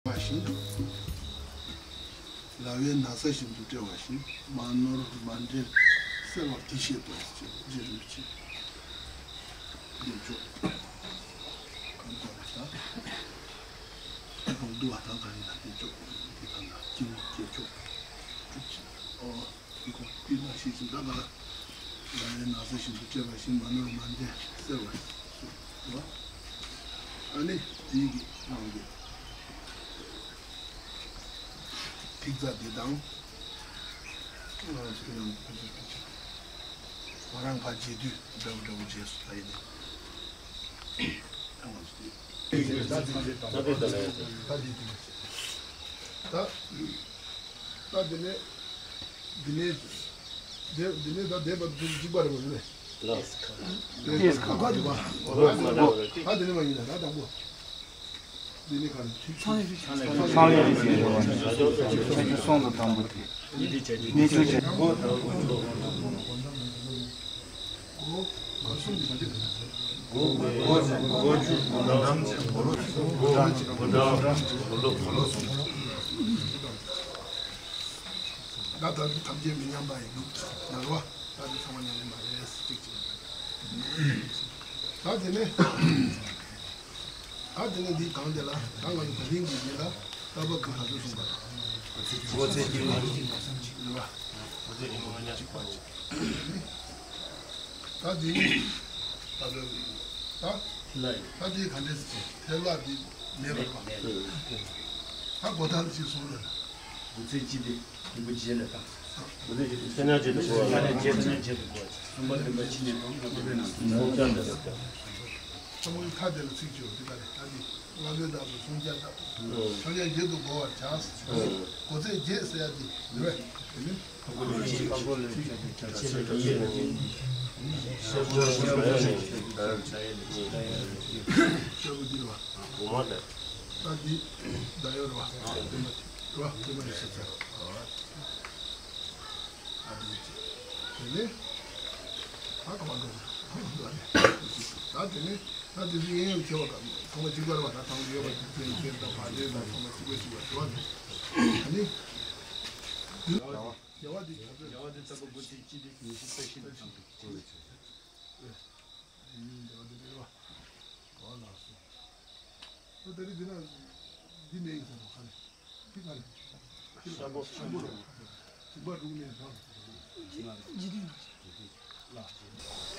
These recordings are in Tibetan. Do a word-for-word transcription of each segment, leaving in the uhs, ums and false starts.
བ་བཞིན། ར་བས་ན་བཟའ་བཞིན་དུ་བཀྲེས་པ་བཞིན། མ་ནོར་མ་འབྲེལ་སེལ་བར་འདི་ཤེས་སོ། ཅེས་རྗེ་རིན་པོ་ཆེ་བདེ་མཆོག་གང་ལྟར་ད་གང་འདུལ་བ་དང་གང་ཡིན་ན་བདེ་མཆོག་འདི་དང་ན་སྐྱེ་བོ་བདེ་མཆོག་གྲུབ་ཅིང་། ཨོ། དེ་ཁོ་སྤུས་དག་ཤེས་ཤིང་ད་ག་ལ་ལ་ཡའི་ན་བཟའ་བཞིན་དུ་བཀྲེས་པ་བཞིན་མ་ནོར་མ་འབྲེལ་སེལ་བར་ཞུ་བ། ཨ་ནི་དེའི་གི་ནང་གི་ཐིག་རྩ་འདི་དང་། ང་རང་ཕར་རྗེས་དུས་འདྲ་བོ་འདྲ་བོ་རྗེས་སུ་ད་ཡིན་ནས། ད་ང་ཚོ་དེ། ད་དེ་དེ་ལ་ཡོད་དེ། ད་དེ་དེ་ལ་ད། ད་དེ་ནས། འདི་ནས། འདི་འདི་ནས་ད་བསྡད་པ་དུ་གཅིག་པ་རེད་པ་རེད། ཏེས་ཁ། ཏེས་ཁ། ད་དེ་ནས་མ་ཡིན་ན་ད་དང་པོ། འདི་ནས་ག་རེ་ཐུག་ཚང་ལས་རིགས་ཚང་ལས་རིགས་ཟེར་བ་ནི་ཆ་རྒྱུ་སོང་དང་དང་པོ་དེ། ཉི་ཁྲི་ཆ་རྒྱུ་ཉི་ཁྲི་ཆ་རྒྱུ། ད་ལྟ་ཐམས་ཅད་མི་མཉམ་པ་ཡི་ལུགས་ནང་རོ། ད་འདི་ཚང་མ་མཉམ་པ་མ་རེད། གཅིག་གཅིག་ད་དེ་ནས། ད་དེ་ནས་འདི་གང་དེ་ལ་ད་ང་ཚོ་ད་རིང་གི་འདི་ལ་ལྟ་བབ་ཀྱི་ག་ཚོད་གསུངས་པ། ལོ་ཚད་ཀྱི་ལོ་ཚད་ཀྱི་ལོ་ཚད་ཀྱི་ལོ་ཚད་ཀྱི་ལོ་ཚད་ཀྱི་ལོ་ཚད་ཀྱི་ལོ་ཚད་ཀྱི་ལོ་ཚད་ཀྱི་ལོ་ཚད་ཀྱི་ད་དེ་ནི་ད་ལྟ་ད་ལ་ཡིན། ད་དེ་ག་འདྲས་ཟེར་ཐལ་བ་དེ་མེད་པ་མེད་པ། ད་གོ་ཐལ་ཅིག་གསུངས་རེད། འདུ་ཚད་སྤྱི་དེ་རིན་པོ་རྗེ་ལ་བཏང་། འདུ་ཚད་སྤྱི་དེ་མཚན་ཉིད་བརྒྱད་དུ་གོ། མཚན་ཉིད་བརྒྱད་དུ་གོ། གསུམ་པ་བདུན་པ་ཕྱི་ནས་དང་སྔ་པོའི་ནང་དུ། ཚོགས་བཅས་ལ་ཟེར། ཚོགས་ཀྱི་མཐའ་དེ་ལ་ཚིག་བརྗོད་འདི་ལྟ་རེད། ད་དེ། སྔ་པོའི་བདག་ཏུ་སངས་རྒྱས་བདག་སངས་རྒྱས་བརྒྱད་དུ་བགོ་བར་བྱ། གོ་ཚད་བརྒྱད་ཟེར་ཡ་དེ་རེད་པས། དེ་ནི། ཤོག་བུ་འདི་རེད་པ། ད་འདི་ད་ཡོད་རེད་པ། དེ་མ་དེ་རེད་པ། དེ་མ་ཡོད་ས་ཚར། ཨ་དེ་ཡིན་ཅིག་དེ་ནས་ད་ག་བ་འགྲོ་གི་འདུག་ད་དེ་ནས་ད་དེ་ཚོ་གཡས་གཡོན་ཁྱེར་བ་ག་ཚང་མ་གཅིག་པ་རེད་པ། ད་ཐང་ཡོད་པ་དེ་ཚོ་ཁྱེར་དང་བ་དེ་དང་ཚང་མ་གཅིག་པ་གཅིག་པ་རེད་པ། ཨ་ནི་རྒྱལ་བ་དེ་རྒྱལ་བ་དེ་ལྟ་བུ་དགུ་ཚིག་གཅིག་དེ་ཉི་ཤུ་རྩ་བཞི་ལ་ཚང་དུ་བྱེད་པའི་ཚུལ། རྒྱལ་བ་དེ་རེད་པ། ག་བ་ལ་སོང་། ད་དེ་རིང་འདི་ན་འདི་མེད་ཡིན་ཟེར་བ་ག་རེ། འདི་ག་རེ། ཤམ་པོ། ཤམ་པོ་རེད། ཞིང་པ་དྲུག་ནས་རང་།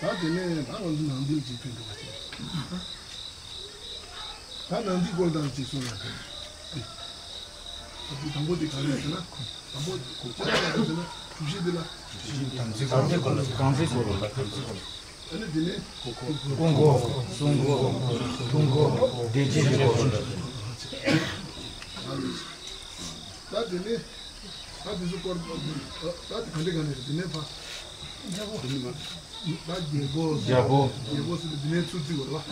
ད་དེ་ནས་ད་ང་ཚོ་ནང་འདི་ལ་ཅིག་ཕེབས་འགྲོ་བ་ཅིག་ད་ནང་འདི་སྐོར་དང་ཅིག་གསུང་ཡ་དེ། ད་དེ་དང་པོ་དེ་ག་རེ་ཟེར་ན། དང་པོ་ཅི་ལ་ག་རེ་ཟེར་ན་གྲུབ་གཞི་འདི་ལ། གྲུབ་གཞི་འདི་ལ། གང་ཚེ་སྐོར་ལ། གང་ཚེ་སྐོར་ལ། གང་ཚེ་སྐོར་ལ། ཨ་ནི་དེ་ནས། ཀུན་དགའ་བོ། གསུམ་མགོ། ཐུགས་མགོ། བདེ་སྐྱིད་ཀྱི་སྐོར། ད་དེ་ནས། ད་དེ་ཚོ་སྐོར། ད་དེ་ག་འདྲ་ག་འདྲ་རེད། དེ་ནས་ཕ། རྒྱལ་པོ། ད་རྒྱལ་པོ། རྒྱལ་པོ། རྒྱལ་པོ་ཟེར་དུས་དེ་ནས་ཚུར་བརྩི་དགོས་རེད་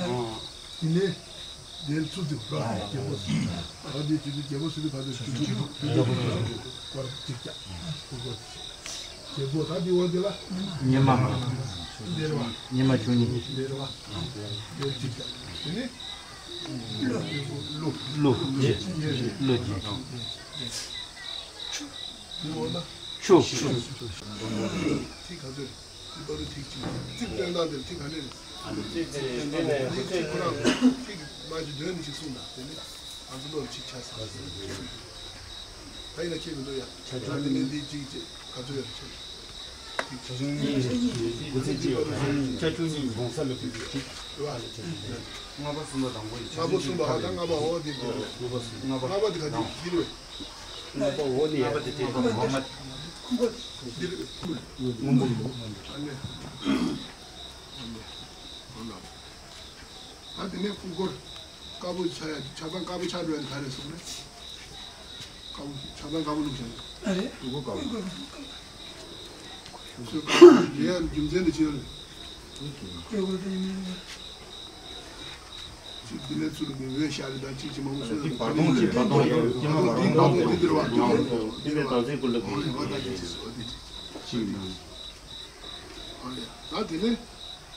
པ། དེ་ནས། དེ་ཚུར་བརྩི་དགོས་རེད་པ། རྒྱལ་པོ་ཟེར། ད་དེ་དེ་དུས་རྒྱལ་པོ་ཟེར་དུས་ག་ཚོད་རྒྱལ་པོ་ཟེར། སྐོར་གཅིག་བརྒྱ། སྐོར་སྐོར་གཅིག་རྒྱལ་པོ་ད་འདི་འོ་འདི་ལ། ཉི་མ། འདི་རེད་པ། ཉི་མ་བཅུ་གཉིས། འདི་རེད་པ། འདི་གཅིག་དང་། དེ་ནི། ཀླུ། ཀླུ། ཀླུ་རྗེ། འདི་འོ་ན། ཆུ། ཆུ། ཐིག་ག་ཚོད། འདི་ལྟ་བུའི་ཐིག་གཅིག་ཐིག་སྟོན་སྟངས་དེར་ཐིག་ག་ནས་རེད། ཐིག་དེ་ཐིག་ཁོ་རང་ཐིག་མ་གཅིག་འདོན་ནས་གཅིག་གསུངས་དང་། དེ་ནི། ང་ཚོ་བློར་ཅིག་ཆ་ཚང་། ད་ཡིན་ན་ཁྱེད་མི་འདུག་ཡ། ཆ་ཆུང་གཉིས། ད་འདི་ནས་འདི་གཅིག་བྱས་ག་ཚོད་ཡོད་རེད་ཁྱེད། ཆ་ཆུང་གཉིས། དགུ་ཚེས་གཅིག་ཡོད་རེད། ཆ་ཆུང་གཉིས་གོང་ས་ལ་ཕུལ་གཅིག་ལྔ་པ་གསུམ་པ་དང་པོ་ཡིན། ལྔ་པ་གསུམ་པ། ཨ་ད་ལྔ་པ་འོ་འདི་འདི་རེད། ལྔ་པ་གསུམ་པ། ལྔ་པ་འདི་ག་འདི་འདི་རེད། ལྔ་པ་འོ་ནི་ཡ། ལྔ་པ་འདི་འདི་རེད། འདི་རེད། སྔོན་པོ། ཨ་ནི། ཨ་ནི། ཨ་ནི། ད་དེ་ནས་སྐུ་འཁོར། དཀར་པོ་ཆགས་ཡ། ཆགས་སྡང་དཀར་པོ་ཆགས་འགྲོ་ཡ་དེ་ག་རེ་གསུངས་རེད། དཀར་པོ་ཆགས་སྡང་དཀར་པོ་བླུགས་བཞག་ཨ་རེད། སྐུ་འཁོར་དཀར་པོ། སྐུ་འཁོར་དཀར་པོ། དེ་ཡ་རྒྱུ་མཚན་དེ་ཅི་ཡོད་རེད། སྐུ་འཁོར་དེ་ཡིན་མིན་ཅིག་དེ་ནས་ཚུར་མི་འོས་ཤ་རེ་དང་ཅིག་ཅིག་མང་པོ་གསུངས་ཡོད། བར་སྟོང་ཅིག་བར་སྟོང་ཡོད། བར་སྟོང་འདི་བར་སྟོང་འདི་འདིར་བར་སྟོང་འདི་བས་དང་ཚིག་ཀུན་ལ་གོ་ཡོད། ཅིག་ད་དེ་ནས།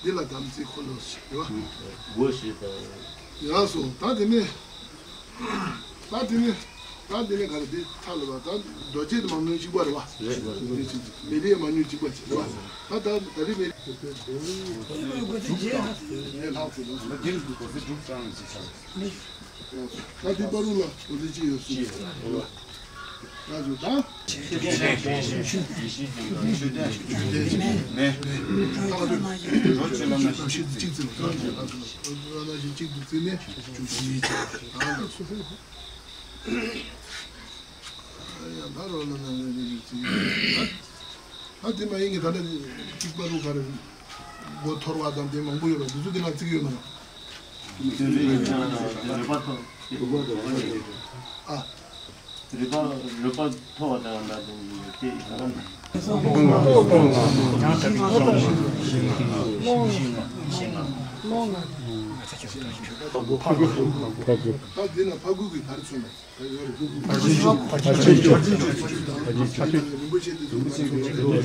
འདི་ལ་དམ་ཚིག་འཁོར་ལོ་ཞེས་པ། སྒོ་ཞེས་དང་། ཡག་སོ། ད་དེ་ནས། ད་དེ་ནས་ད་དེ་ནས་ག་རེ་དེ་ཚར་ལ་བ་ད་རྡོ་རྗེ་དེ་མང་ཉུང་གཅིག་པ་རེད་བ། རེད། མེ་ལེ་མང་ཉུང་གཅིག་པ་བྱེད་རེད་བ། ད་ད་ད་རེ་མེ་ལེ། ད་དེ་པ་རུ་ལ་རྡོ་རྗེ་གཅིག་ཡོད་སྲིད། ད་དེ་པ་རུ་ལ་རྡོ་རྗེ་གཅིག་ཡོད་སྲིད། ད་དེ་ད། ད་དེ་མ་ཡིན་གྱི་ད་ནི་གཅིག་པ་རུ་ག་རེ་མགོ་འཐོར་བ་དང་དེ་མང་པོ་ཡོད་པ་འདི་ཚོ་དེ་ན་བརྩི་གི་ཡོད་ན། ཨ། རུས་པ་རུས་པ་མཐོ་བ་དང་ལ་དེ་ད་དེ་ན་ཕ་གུ་གི་ག་རེ་མཚོན་ན། ལྟ་བུ་བཞི་དེ། ད་ཕུང་བ་བཞི།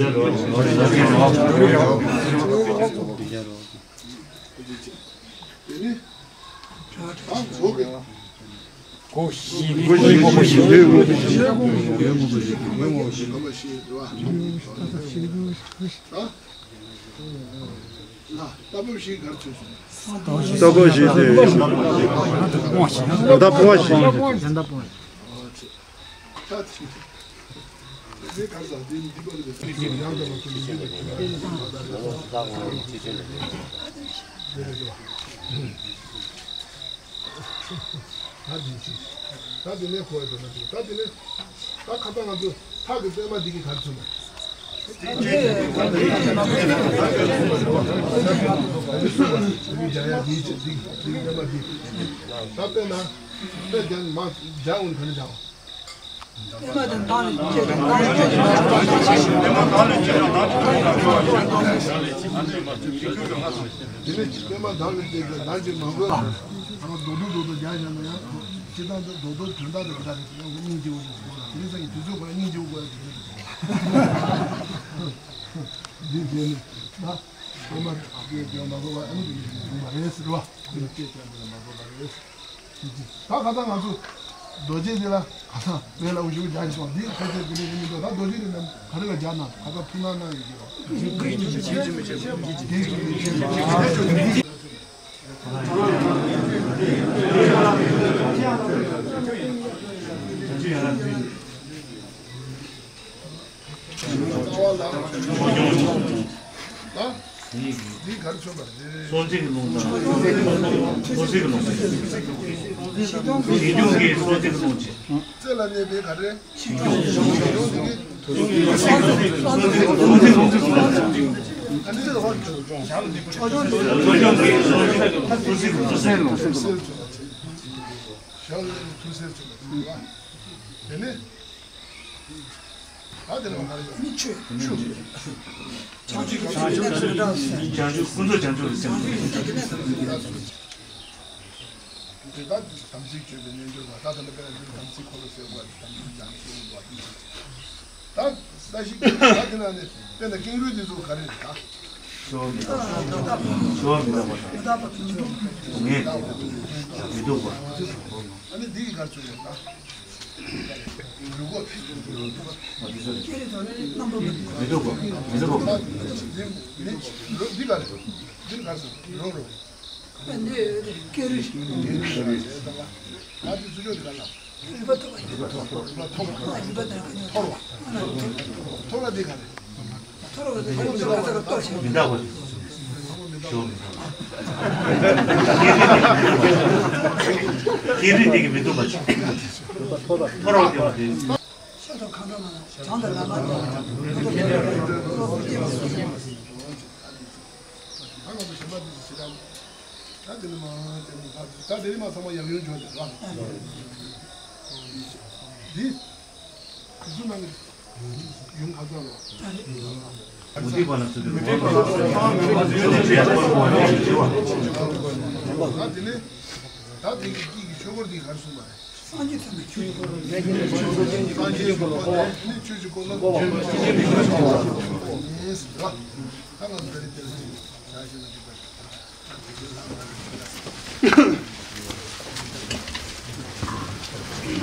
ད་དེ་ནས་གོ་ཡ་དེ་ན་དེ་ད་དེ་ནས་ད་ཁ་ད་ང་ཚོ་ཐག་གི་པད་མ་འདི་གི་ག་རེ་ཚུགས་ན། ད་པད་མ་དེ་པད་མ་འཇའ་འོང་ག་ནས་འཇའ་འོང་། དེ་ནས་པད་མ་བདག་ལ་བསྐྱེད་ཀྱང་བདག་གིས་མ་གོས་པ། ཨ་ནི་རྡོག་རྡོག་རྡོག་རྡོག་རྒྱག་བཞག་ན་ཡང་སྤྱིར་བཏང་དུ་རྡོག་རྡོག་དོན་དག་དེ་ག་རེ་ཟེར་ན་སྙིང་རྗེ་བོ་ཞིག་དགོས་ལ། དེ་རིང་སང་གི་དུས་ཚོད་ཁོ་ན་སྙིང་རྗེ་བོ་དགོས་ཡ་དེ་རེད། འདི་བྱས་ནས་ད་པད་མ་བསྐྱེད་ཀྱང་མ་གོས་པ། ཨ་ནི་དེ་ནས་བྱུང་བ་རེད་ཟེར་བ། དེ་ལ་བསྐྱེད་ཀྱང་མ་གོས་པ་རེད། ད་ག་ད་ང་ཚོ་རྡོ་རྗེ་འདི་ལ་ག་ད་བས་ལ་འུ་ཞུ་རྒྱག་ཞིག་སོང་། འདི་ཁ་ཆེ་དེ་ལས་མི་འདུག་ད་རྡོ་རྗེ་འདི་ནམ་ག་རེ་ལ་རྒྱག་ན་ག་ད་ཐུགས་སྣང་གནང་ཡོད་ཀྱི་རོ། འདི་ག་རེ་མཚོན་པ་རེད། སྲོག་འཛིན་གྱི་རླུང་དང་། སྲོག་འཛིན་གྱི་རླུང་། ཞི་སྡོང་གི་སྲོག་འཛིན་གྱི་རླུང་བྱེད། རྩེ་ལ་གནས་པའི་ག་རེ། ཞི་སྡོང་། ཞི་སྡོང་འདི་གི། སྲོག་འཛིན་གྱི་རླུང་བྱེད། ཨ་ནི། ཞི་སྡོང་གི་སྲོག་འཛིན་གྱི་རླུང་བྱེད། ཞི་སྡོང་གི་ཐུགས་སྲས་བྱེད་པ་རེད་བ། དེ་ནས། ད་དེ་ནས་མ་ག་རེ་ཡོད། མི་ཆོས། ཆོས། བྱང་ཆུབ་ཀུན་རྫོབ་བྱང་ཆུབ་ཀྱི་སེམས། དེ་ལྟར་དམ་ཚིག་བརྗོད་པའི་རྣལ་འབྱོར་པ། ད་དེ་ནས་དཔེར་ན་འདིར་དམ་ཚིག་འཁོར་ལོ་སེལ་བ། དམ་ཚིག་བྱང་ཆུབ་པ། ད་ས་ཞིག་ད་དེ་ནས་ནི་དཔེར་ན་ཀེང་རུས་འདི་ཚོ་ག་རེ་རེད་ད། ཞི་བ་མི་རྟོག་པ། ཞི་བ་མི་རྟོག་པ་དང་། ངེས་མི་རྟོག་པ། ཨ་ནི་འདི་ཡི་གར་ཚུད་ཡོད་ད། མི་འདུག་གོ། མི་འདུག་གོ། འདི་ག་རེ། འདི་ག་རེ་ཟེར། རོ་རོ། ད་འདི་ཚུར་ཕྱོགས་འདི་ག་ལ། རུས་པ་འཐོར་བ། རུས་པ་འཐོར་བ། རུས་པ་འཐོར་བ། འཐོར་བ། འཐོར་བ་འདི་ག་རེ། མི་འདའ་བ། མི་འདའ་བ། ཀེང་རུས་དེ་གི་མི་འདུག་པ། འཐོར་བ་དེ་བ་དེ། ཤ་དང་ཁ་འདྲ་མ་ན་བྱང་དུ་ལ་མ་དང་། ད་དེ་ནི་མ་དེ་ནི་ད་དེ་ནི་མ་ཚང་མ་ཡག་ཡོང་འཇོག་དེ་ར། འདི། ཁུ་ཚུར་ནང་གི་ཡུམ་ཁ་ཚང་ལོ། མུ་སྟེགས་པ་ལ་ཚུལ་དུ། ད་དེ་ནི། ད་དེ་གི་དཀྱིལ་གྱི་ཆོས་འཁོར་འདི་གར་སོང་བ་རེད། སངས་རྒྱས་ཐམས་ཅད་ཆོས་ཀྱི་འཁོར་ལོ། སངས་རྒྱས་ཀྱི་འཁོར་ལོ་ནི་ཆོས་ཀྱི་འཁོར་ལོ། ཡིན་ཟེར་བ། ད་ང་ཚོ་ད་རེས་དེར་ཞིག་བྱ་ཞིག་ལ་འདི་ལྟར། ད་དེ་ཚོ་ལ་ང་ཚོ་ད།